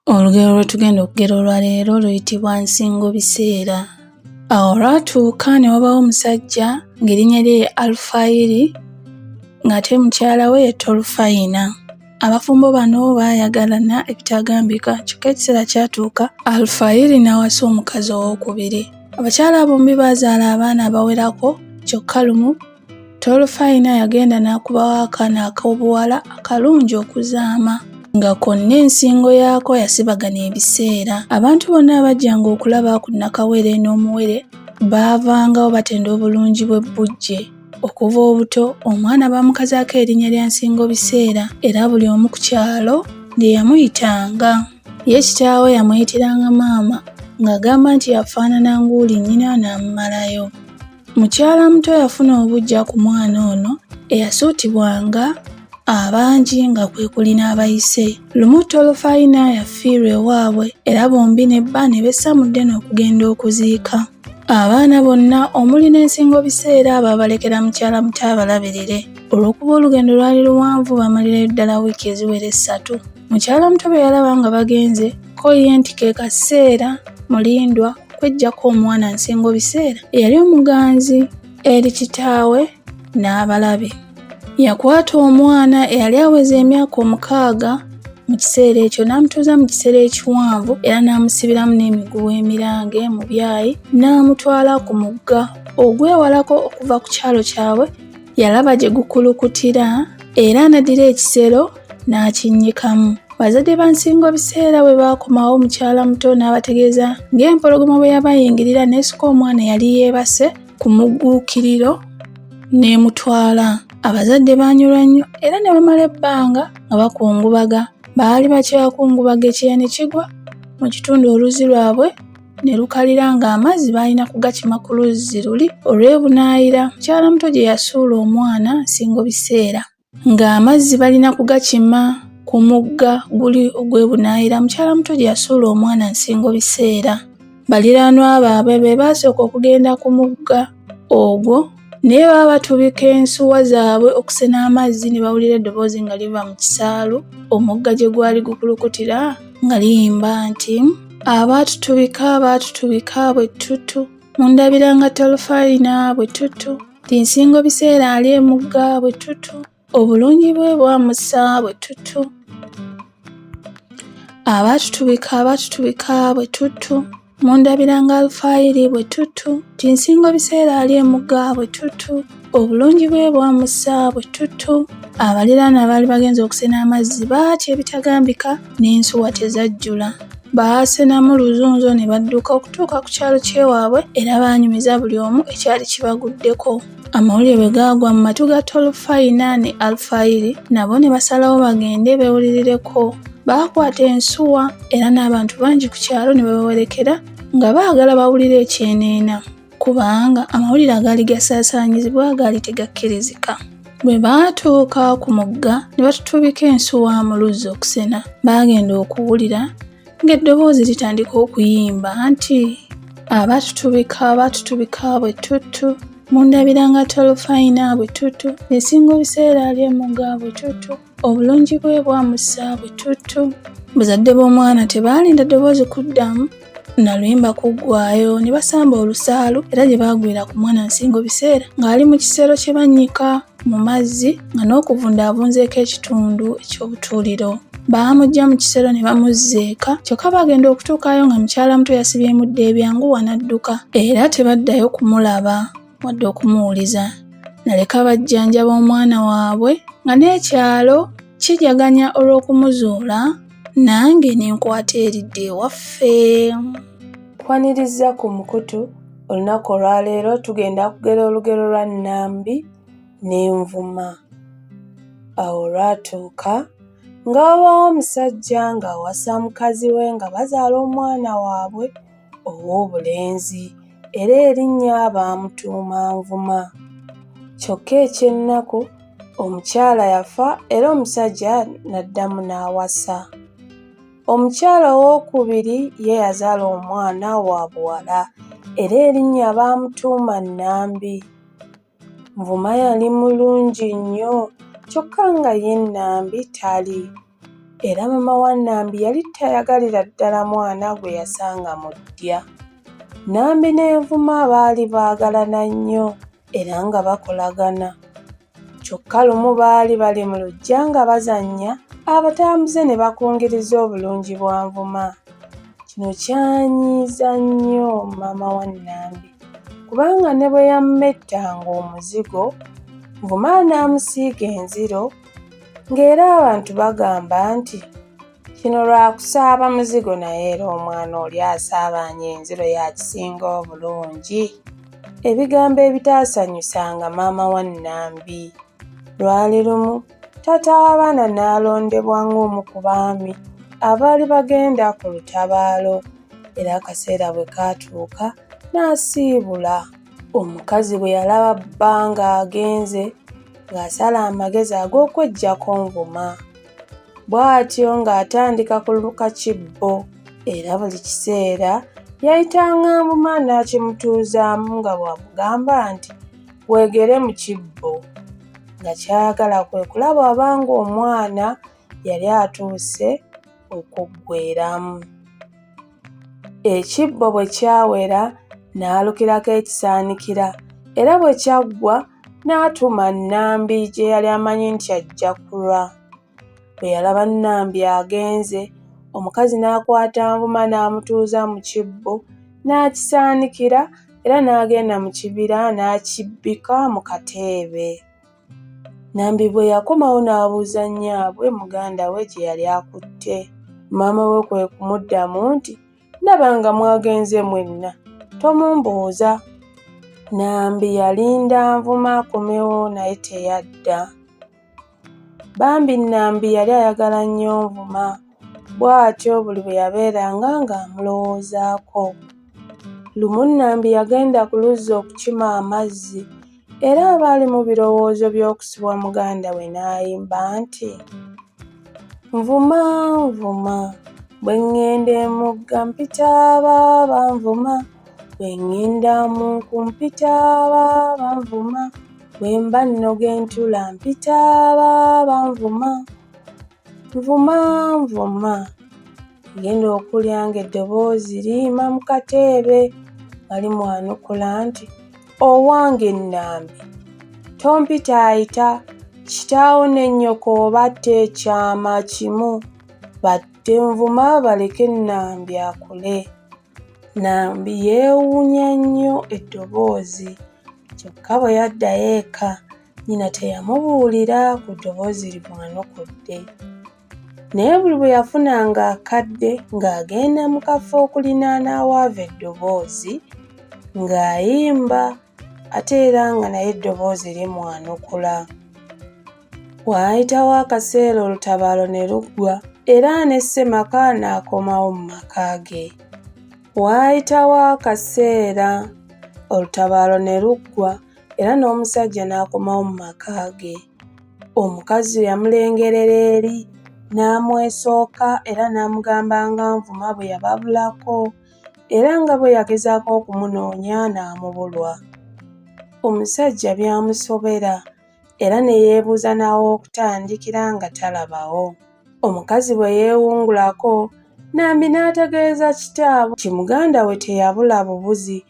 Olugero lwe tugenda okugera olwaleero luyitibwa Nsingo Biseera. Awo olwatuuka ne wabaawo omusajja ng'erinnya lye ye Alufayiri ng'ate mukyala we ye Tolufayina. Abafumbo bano baayagalana ebitagambika kyokka ekiseera kyatuuka Alufayiri n'awasa omukazi owookubiri. Abakyala bombi baazaala abaana abawerako kyokka lumu Tolufayina yagenda n'akubawo akaana ak'obuwala akalungi okuzaama nga konna ensingo yaako yasibagana ebiseera. Abantu bonna abajjanga okulaba ku nnakawere n'omuwere baavangawo batenda obulungi bw'ebbujje. Okuva obuto omwana baamukazaako erinnya lya Nsingobiseera era buli omu ku kyalo lye yamuyitanga. Ye kitaawe yamuyitiranga maama ng'agamba nti yafaanana nguuli nnyina n'amumalayo. Mukyala muto yafuna obuggya ku mwana ono eyasuutibwanga abangi nga kwe kuli n'abayise. Lumu Tolofayina yafiirwa ewaabwe era bombi ne bba ne bessa mu ddene okugenda okuziika. Abaana bonna omuli n'ensingo biseera baabalekera mukyala muto abalabirire. Olw'okuba olugendo lwali luwanvu baamalirayo ddala wiiki eziwera essatu. Mukyala muto bwe yalaba nga bagenze, ko ye nti ke kaseera mulindwa kweggyako omwana Nsingo Biseera eyali omuganzi eri kitaawe n'abalabe. Yakwata omwana eyali aweza emyaka omukaaga mu kiseera ekyo n'amutuuza mu kisero ekiwanvu era n'amusibiramu n'emiguwa emirange mu byayi n'amutwala ku mugga ogwewalako okuva ku kyalo kyabwe. Yalaba gye gukulukutira era n'addira ekisero n'akinnyikamu. Bazadde ba Nsingo Biseera bwe baakomawo mukyala muto n'abategeeza ng'empologoma bwe yabayingirira n'esika omwana eyali yeebase ku mugguukiriro n'emutwala. Abazadde baanyolwa nnyo era ne bamala ebbanga nga bakungubaga. Baali bakyakungubaga ekyeya ne kigwa mu kitundu oluzzi lwabwe ne lukalira ng'amazzi baalina kugakima ku luzzi luli olw'ebunaayira mukyala muto gye yasuula omwana Nsingo Biseera. Ng'amazzi balina kugakima ku mugga guli ogw'ebunaayira mukyala muto gye yasuula omwana Nsingo Biseera. Baliraanwa baabwe be baasooka okugenda ku mugga ogwo naye baba batubika ensuwa zaabwe okusena amazzi ne bawulira eddoboozi nga liva mu kisaalu omugga gye gwali gukulukutira nga liyimba nti abaatutubika abaatutubika bwe ttutu mundabiranga tolufayina bwe ttutu Nsingo Biseera ali emugga bwe ttutu obulungi bwe bwamussa bwe ttutu abaatutubika abaatutubika bwe ttutu mundabiranga alufayiri bwe ttutu Nsingo Biseera ali emugga bwe ttutu obulungi bwe bwamussa bwe ttutu. Abaliraano abaali bagenze okusena amazzi baatya ebitagambika n'ensuwa tezajjula. Baasenamu luzunzo ne badduka okutuuka ku kyalo ky'ewaabwe era baanyumiza buli omu ekyali kibaguddeko. Amawulire bwe gaagwa mu matu ga Tolufayina ne Alufayiri nabo ne basalawo bagende beewulirireko. Baakwata ensuwa era n'abantu bangi ku kyalo ne babawerekera nga baagala bawulire ekyeneena kubanga amawulire agaali gasaasaanyizibwa gaali tegakkirizika. Bwe baatuuka ku mugga ne batutubika ensuwa mu luzzi okusena, baagenda okuwulira ng'eddoboozi litandika okuyimba nti abatutubika abatutubika bwe ttuttu mundabiranga tolufayina bwe ttuttu esinga obiseera ali emugga bwe ttuttu obulungi bwe bwamussa bwe ttuttu. Bazadde b'omwana tebaalinda ddoboozi kuddamu na luyimba kuggwaayo ne basamba olusaalu era gye baagwira ku mwana Nsingo Biseera ng'ali mu kisero kye bannyika mu mazzi nga n'okuvunda avunzeeko ekitundu eky'obutuuliro. Baamuggya mu kisero ne bamuzza eka kyokka baagenda okutuukayo nga mukyala muto yasibyemu dda ebyanguwa n'adduka era tebaddayo kumulaba wadde okumuwuliza. Naleka bajjanjaba omwana waabwe nga n'ekyalo kijaganya olw'okumuzuula nange ne nkwata eridda ewaffe. Nkwaniriza ku mukutu olunaku olwaleero tugenda kugera olugero lwa Nnambi n'envuma. Awo olwatuuka nga wabaawo omusajja ng'awasa mukazi we nga bazaala omwana waabwe ow'obulenzi era erinnya baamutuuma Nvuma. Kyokka eky'ennaku omukyala yafa era omusajja n'addamu n'awasa. Omukyala owookubiri ye yazaala omwana wa buwala era erinnya baamutuuma Nnambi. Nvuma yali mulungi nnyo kyokka nga ye Nnambi tali. Era maama wa Nambi yali tayagalira ddala mwana gwe yasanga mu ddya. Nambi n'Envuma baali baagalana nnyo era nga bakolagana. Kyokka lumu baali bali mu luggya nga bazannya, abatambuze ne bakungiriza obulungi bwa Nvuma. Kino kyanyiiza nnyo maama wa Nambi kubanga ne bwe yammettanga omuzigo, Nvuma n'amusiiga enziro, ng'era abantu bagamba nti kino lwa kusaaba muzigo naye era omwana oli asaabaanye enziro y'akisinga obulungi. Ebigambo ebitaasanyusanga maama wa Nambi. Lwali lumu taata w'abaana n'alondebwa ng'omu ku baami abaali bagenda ku lutabaalo era akaseera bwe kaatuuka n'asiibula. Omukazi bwe yalaba bba ng'agenze ng'asala amagezi ag'okweggyako Nvuma. Bw'atyo ng'atandika kuluka kibbo era buli kiseera yayitanga Nvuma n'akimutuuzaamu nga bw'amugamba nti weegere mu kibbo nga ky'ayagala kwe kulaba oba ng'omwana yali atuuse okuggweeramu. Ekibbo bwe kyawera n'alukirako ekisaanikira era bwe kyaggwa n'atuma Nnambi gye yali amanyi nti ajja kulwa. Bwe yalaba Nnambi agenze, omukazi n'akwata Nvuma n'amutuuza mu kibbo n'akisaanikira era n'agenda mu kibira n'akibbika mu kateebe. Nambi bwe yakomawo n'abuuza nnyaabwe muganda we gye yali akutte. Maama we kwe kumuddamu nti, Ndaba nga mwagenze mwenna, tomumbuuza. Nambi yalinda Nvuma akomewo naye teyadda. Bambi Nambi yali ayagala nnyo Nvuma, bw'atyo buli bwe yabeeranga ng'amulowoozaako. Lumu Nambi yagenda ku luzzi okukima amazzi era aba ali mu birowoozo by'okusubwa muganda we n'ayimba nti, Nvuma nvuma, bwe ŋŋenda emugga mpita baaba nvuma, bwe ŋŋenda mu nku mpita baaba nvuma, bwe mba nnoga entula mpita baaba nvuma. Nvuma nvuma. Yagenda okuwulira ng'eddoboozi liyima mu kateebe nga limwanukula nti, Owange Nnambi, tompitaayita, kitaawo ne nnyoko obatta ekyama kimu, batte Nvuma baleke Nnambi akule. Nnambi yeewuunya nnyo eddoboozi kyokka bwe yaddayo eka nnyina teyamubuulira ku ddoboozi limwanukudde. Naye buli bwe yafunanga akadde ng'agenda mu kafo okulinaana awaava eddoboozi ng'ayimba ate era nga naye eddoboozi limwanukula. Waayitawo akaseera olutabaalo ne luggwa era ne ssemaka n'akomawo mu maka ge. Waayitawo akaseera olutabaalo ne luggwa era n'omusajja n'akomawo mu maka ge. Omukazi yamulengerera eri n'amwesooka era n'amugamba nga Nvuma bwe yababulako era nga bwe yagezaako okumunoonya n'amubulwa. Omusajja byamusobera era ne yeebuuza n'aw'okutandikira nga talabawo. Omukazi bwe yeewungulako, Nambi n'ategeeza kitaabwe nti muganda we teyabula bubuzi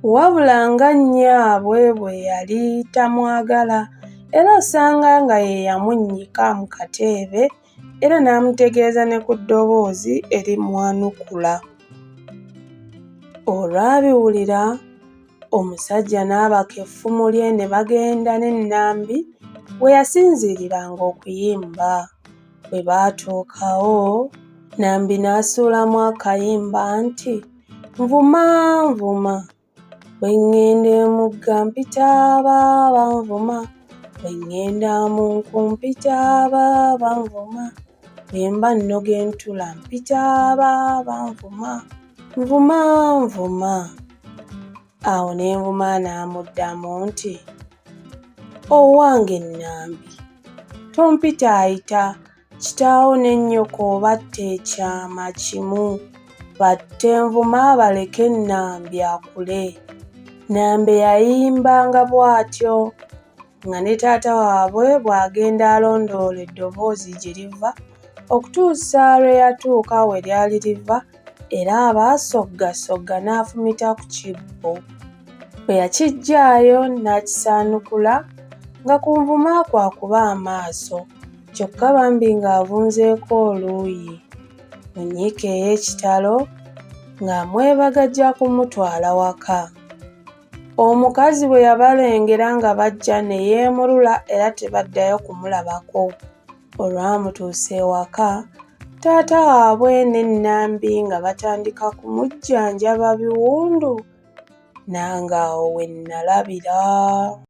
wabula nga nnyaabwe bwe yali tamwagala era osanga nga ye yamunnyika mu kateebe era n'amutegeeza ne ku ddoboozi erimwanukula. Olwabiwulira, omusajja n'abaka effumu lye ne bagenda ne Nambi we yasinziiriranga okuyimba. Bwe baatuukawo, Nambi n'asuulamu akayimba nti, Nvuma nvuma, bwe ŋŋenda emugga mpita baaba nvuma, bwe ŋŋenda mu nku mpita baaba nvuma, bwe mba nnoga entula mpita baaba nvuma, nvuma nvuma. Awo ne Nvuma n'amuddamu nti, Owange Nambi, tompitaayita, kitaawo ne nnyoko obatta ekyama kimu, batte Nvuma baleke Nambi akule. Nambi yayimbanga bw'atyo nga ne taata waabwe bw'agenda alondoola eddoboozi gye liva okutuusa lwe yatuuka we lyali liva era abaasoggasogga n'afumita ku kibbo. Bwe yakiggyaayo n'akisaanukula nga ku nvuma kw'akuba amaaso kyokka bambi ng'avunzeeko oluuyi. Mu nnyiike ey'ekitalo ng'amwebagajja kumutwala waka. Omukazi bwe yabalengera nga bajja ne yeemulula era tebaddayo kumulabako. Olwamutuusa ewaka, taata waabwe ne Nambi nga batandika kumujjanjaba biwundu nange awo we nnalabira.